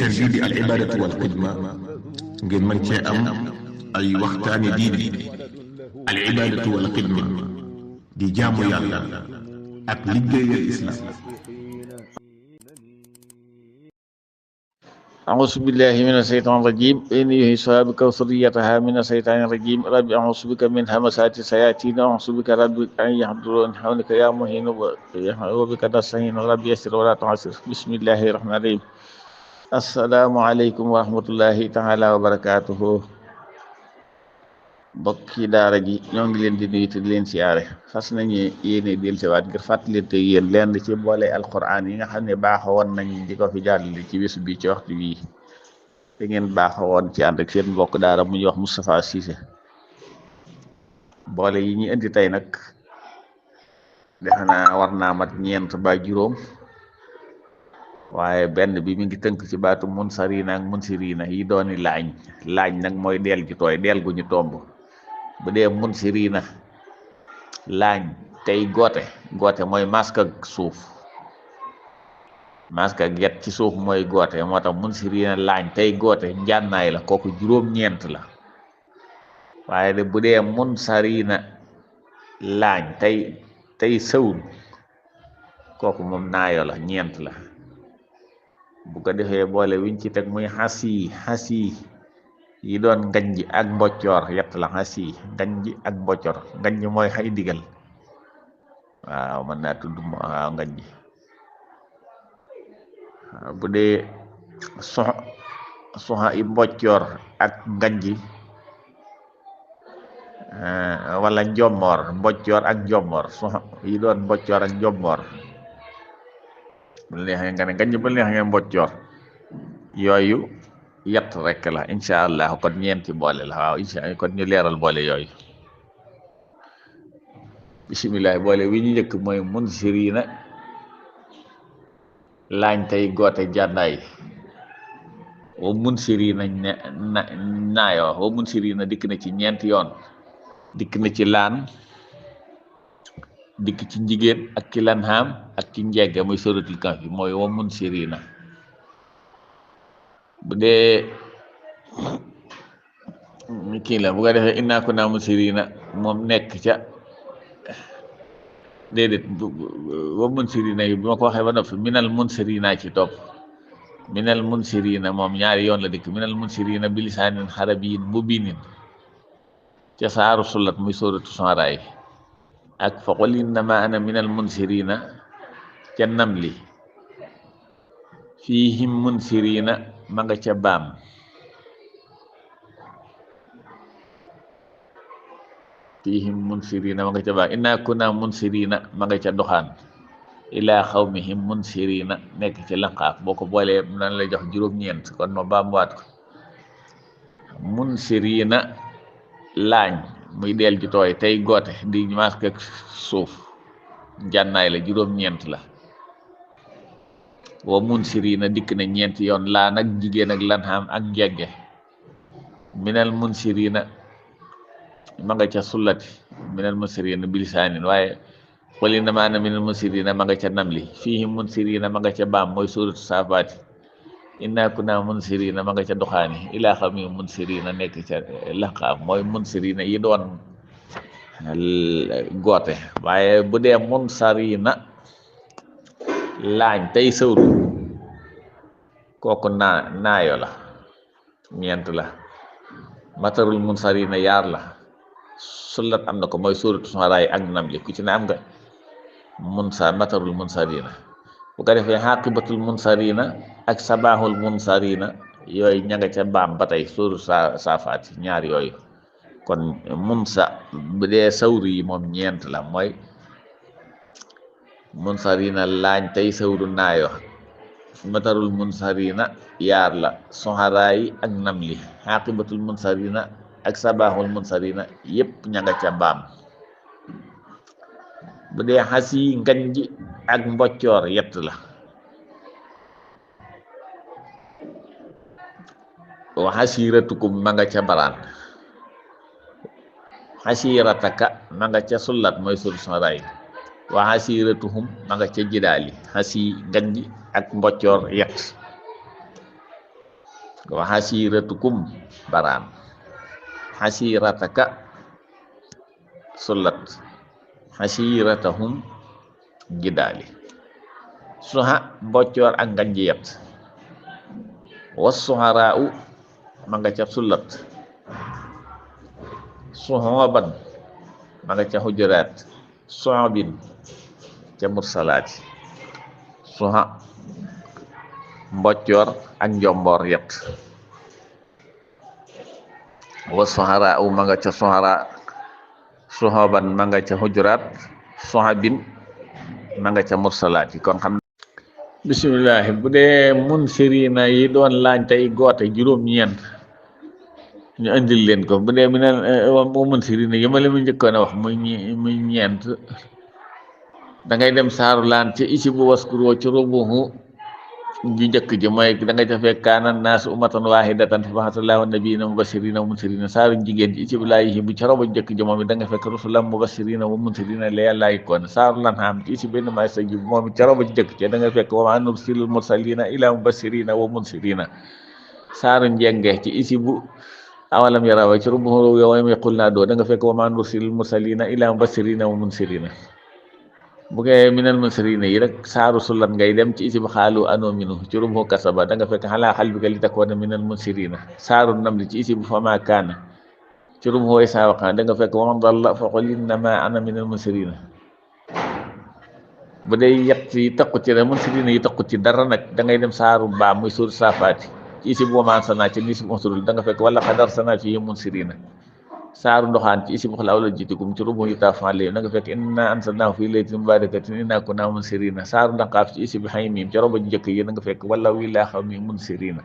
chaîne bii di al ibadatu wal xidma ngeen mën cee am ay waxtaani diine al ibadatu wal xidma di jaamu yàlla ak liggéeyal islam. أعوذ بالله من الشيطان الرجيم إني يهيسها بك وذريتها من الشيطان الرجيم رب أعوذ بك من همزات الشياطين وأعوذ بك رب أن يحضرون حولك يا مهين وبك نستعين رب يسر ولا تعسر بسم الله الرحمن الرحيم السلام عليكم ورحمة الله تعالى وبركاته bokki daara ji ñoo ngi leen di nuyu te di leen siyaare fas nañu yéene dellusiwaat ngir fàttalante yéen lenn ci boole alquran yi nga xam ne baaxoon nañ di ko fi jàllale ci bés bi ci waxtu bii te ngeen baaxoon ci ànd ak seen mbokk daara mu ñuy wax Moustapha Cissé boole yi ñu indi tey nag defe naa war naa mat ñeent ba juróom waaye benn bi mi ngi tënk ci baatu munsarina ak munsirina yi dooni laañ nag mooy deel ji tooy deel gu ñu tomb bu dee munsirina laañ tey goote mooy maska suuf maska get ci suuf mooy goote moo tax munsirina laañ tey goote njànnaay la kooku juróom-ñeent la waaye de bu dee munsarina laañ tey sëwul kooku moom naayo la ñeent la bu ko defee boole wiñ ci teg muy xasi yi doon ngañ ak mboccoor yett la xasi ngañ ak mboccoor ngañ mooy xay digal waaw mën naa tudd waaw ngañ bu dee soxa i mboccoor ak ngañ wala njommoor mboccoor ak njommoor soxa yi doon mboccoor ak njommoor bu neexee nga ne ngañ bu neexee nga mboccoor yooyu yett rek la incha allah kon ñeenti boole la waaw incha allah kon ñu leeral boole yooyu bisimilah boole wi ñu njëkk mooy munsirina laañ tey goote jàndaay wa munsirina naayoo wa munsirina dikk na ci ñeenti yoon dikk na ci laan dikk ci njigéen ak ci lanhaam ak ci njegge muy suratul kahfi mooy wa munsirina bu dee kii la bu ko defee inna kunna munsirina moom nekk ca déedéet wa munsirina yi bu ma ko waxee ba noppi minal munsirina ci topp minal munsirina moom ñaari yoon la dikk minal munsirina bilisaanin xarabiyyin mubiinin ca saaru sulat muy suratu Shu'ara ak fa qul innama ana minal munsirina ca namli fiihim munsirina ma nga ca baam fiihim munsirina ma nga ca baam inna kunna munsirina ma nga ca doxaan ila xawmihim munsirina nekk ci lanqaaf boo ko boolee nan la jox juróom-ñeent kon ma baamuwaat ko munsirina laañ muy deel ji tooy tey goote di mask ak suuf jànnaay la juróom-ñeent la wa munsirina dikk na ñeenti yoon laa nag jigéen ak lanham ak njegge minal munsirina ma nga ca sullati minal munsirina bilisaanin waaye qul innamaa ana minal munsirina ma nga ca namli fiihi munsirina ma nga ca baam mooy suratu saafaati inna kunna munsirina ma nga ca doxaani ilaa xawmi munsirina nekk ca lanqaaf mooy munsirina yi doon goote waaye bu dee munsarina laañ tey sëwru kooku naayo la ñeent la matarul munsarina yaar la sullat am na ko mooy suuratu Shu'ara ak namli ku ci ne am nga matarul munsarina bu ko defee xaqibatul munsarina ak sabahul munsarina yooyu ña nga ca baam ba tey suuratu saafaati ñaar yooyu kon bu dee sawru yi moom ñeent la mooy munsarina laañ tey sawru naayo matarul munsarina yaar la Shu'ara ak namli xaqibatul munsarina ak sabahul munsarina yépp ña nga ca baam bu dee xasi ngañ ji ak mboccoor yett la wa xasiratukum ma nga ca baraan xasirataka ma nga ca sullat mooy sur Shu'ara wa xasiratuhum ma nga ca jidaali xasi ngañ ji ak mboccoor yett wa hasiratukum baraan hasirataka sullat hasiratahum gidaali suha mboccoor ak nganjiyat was suharaa'u ma nga ca sullat suhoban ma nga ca hujuraat soobin ca mursalaati suha mboccoor ak njomboor yet wa suharaa'u ma nga ca suhara suhoban ma nga ca hujuraat soobin ma nga ca mursalaati kon xam bismillah bu dee munsirina yi doon laaj tey goote juróom-ñeent ñu indil leen ko bu dee mi ne mu munsirina yi ma leen mu njëkkoon a wax muy ñeent da ngay dem saaru laan ci isi bu waskuroo ci rubuhu ju njëkk ji mooy da ngay ca fekk kaana naasu ummatan waahidatan fa ba'atha Allaahu nabiyyiina mubashshiriina wa munziriina saaru jigéen ji isi bu laayi bu ca roba njëkk ji moom it da nga fekk rusulan mubashshiriina wa munziriina la yàlla koon saaru lan xam ci isi benn may sa ji moom it ca roba njëkk ci da nga fekk wa maa nursilul mursaliina illaa mubashshiriina wa munziriina saaru njenge ci isi bu awalam yaraw ci rubuhu yawma qulnaa doo da nga fekk wa maa nursilul mursaliina illaa mubashshiriina wa munziriina bu ngeen minal munsirina yi rek saaru sulat ngay dem ci isi bu xaalu anoo minu ci rubu kasaba da nga fekk xalaa xal bi ka li takoona minal munsirina saaru namli ci isi bu fama kaana ci rubu way saawaqa da nga fekk wa man dalla fa qul innama ana minal munsirina bu dee yett yi takku ci ne munsirina yi takku ci dara nag da ngay dem saaru baam muy suur saafaati ci isi bu wamaan sana ci isi bu usurul da nga fekk wala xadar sana fi munsirina saaru ndoxaan ci isi bu xalaa wala jiitikum ci rubu yutaafaale na nga fekk inna anzalnaahu fii laylatin mubaarakatin innaa kunnaa munsiriina saaru ndaxaaf ci isi bi xaymiim ca roba njëkk yi na nga fekk wala wi laa xam ni munsiriina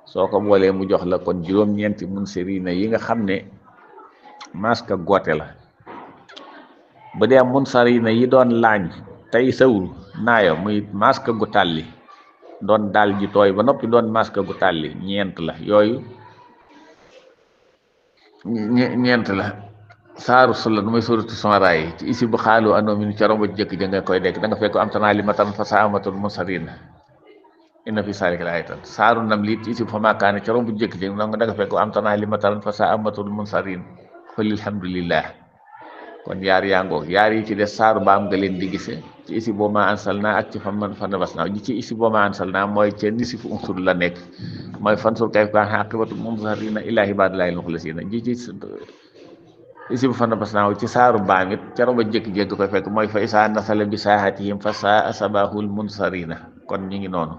soo ko boolee mu jox la kon juróom-ñeenti munsiriina yi nga xam ne maska goote la bu dee munsariina yi doon laañ tey sawru naayo muy maska gu tàlli doon daal ji tooy ba noppi doon maska gu tàlli ñeent la yooyu ñeent la saaru sulat mooy suratu Shu'araa yi ci isi bu xaalu anoo minu ca romba jëkk ja nga koy dekk da nga fekk am tanaa li matan fa saamatul munsariina inna fi zaalika laayatan saaru namli ci isi bu famaa kaana ca romba jëkk ja da nga fekk am tanaa li matan fa saamatul munsariin qul alhamdulillah kon yaar yaa ngoog yaar yi ci des saaru baam nga leen di gise ci isi boo ma ansalnaa ak ci fan basnaa ji ci isi boo ma ansalnaa mooy ca nisi fu unsur la nekk mooy fansur kayfa kaana aaqibatul munzariina illaa ibaadallaahi al-mukhlasiina ji ci isi bu fan basnaa ci saaru baam it ca roba jékki-jékki koy fekk mooy fa izaa nazala bi saahatihim fa saa'a sabaahul munsariina kon ñu ngi noonu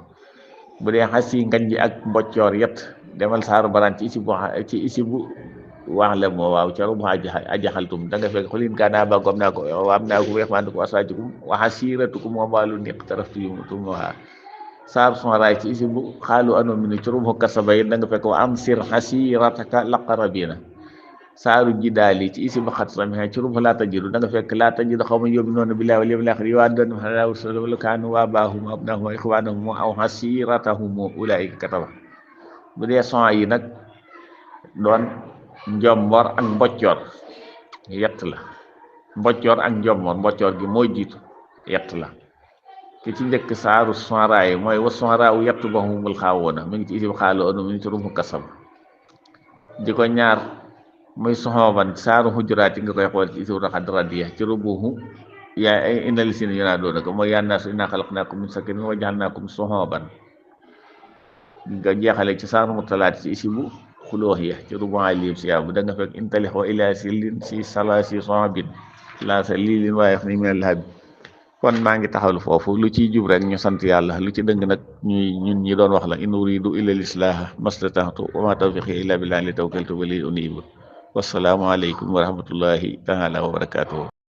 bu dee xas yi ngañ ji ak mboccoor yet demal saaru baraan ci isi bu wax la moo waaw ca rubu ajaxaltum da nga fekk xulin kaana ba gom naa ko waam naa ko weex maan ko asaajukum wa hasiiratukum wa maalun iqtaraftumuuhaa saaru Shu'araa ci isi bu xaalu anoo minu ci rubu kasaba yi da nga fekk wa amsir hasiirataka laqrabiina saaru jidaali ci isi bu xatramihaa ci rubu laa tajidu da nga fekk laa tajidu qawman yu'minuuna billaahi wal yawmil aaxiri yuwaadduuna man haadda Allaahu wa law kaanuu aabaa'ahum wa abnaa'ahum wa ixwaanahum aw hasiiratahum ulaa'ika kataba bu dee son yi nag doon njomboor ak mboccoor yett la mboccoor ak njomboor mboccoor gi mooy jiitu yett la ki ci njëkk saaru Shu'araa yi mooy wa Shu'araa'u yatba'uhumul ghaawuuna mi ngi ci isi bu xaalu anoo minu ci rubu kasaba di ko ñaar muy soxooban saaru Hujuraat yi nga koy xool ci isi bu laqad radiya ci rubuhu yaa innal laziina yunaaduunaka mooy yaa naasu innaa xalaqnaakum min zakarin wa ja'alnaakum shu'uuban nga jeexale ci saaru Murtalaat ci isi bu xulooxiya ci rubu alif si bu da nga fekk intalixoo ilaa sillin si salaasi soobin laa sa liilin waaye ni mel lahabi kon maa ngi taxawlu foofu lu ciy jub rek ñu sant yàlla lu ci dëng nag ñun ñi doon wax la in uridu illa lislaaha mastata'tu wa ma tawfiqi illa billahi li tawakkaltu wa ilayhi uniibu wassalaamu aleykum wa rahmatullahi taala wa barakatuhu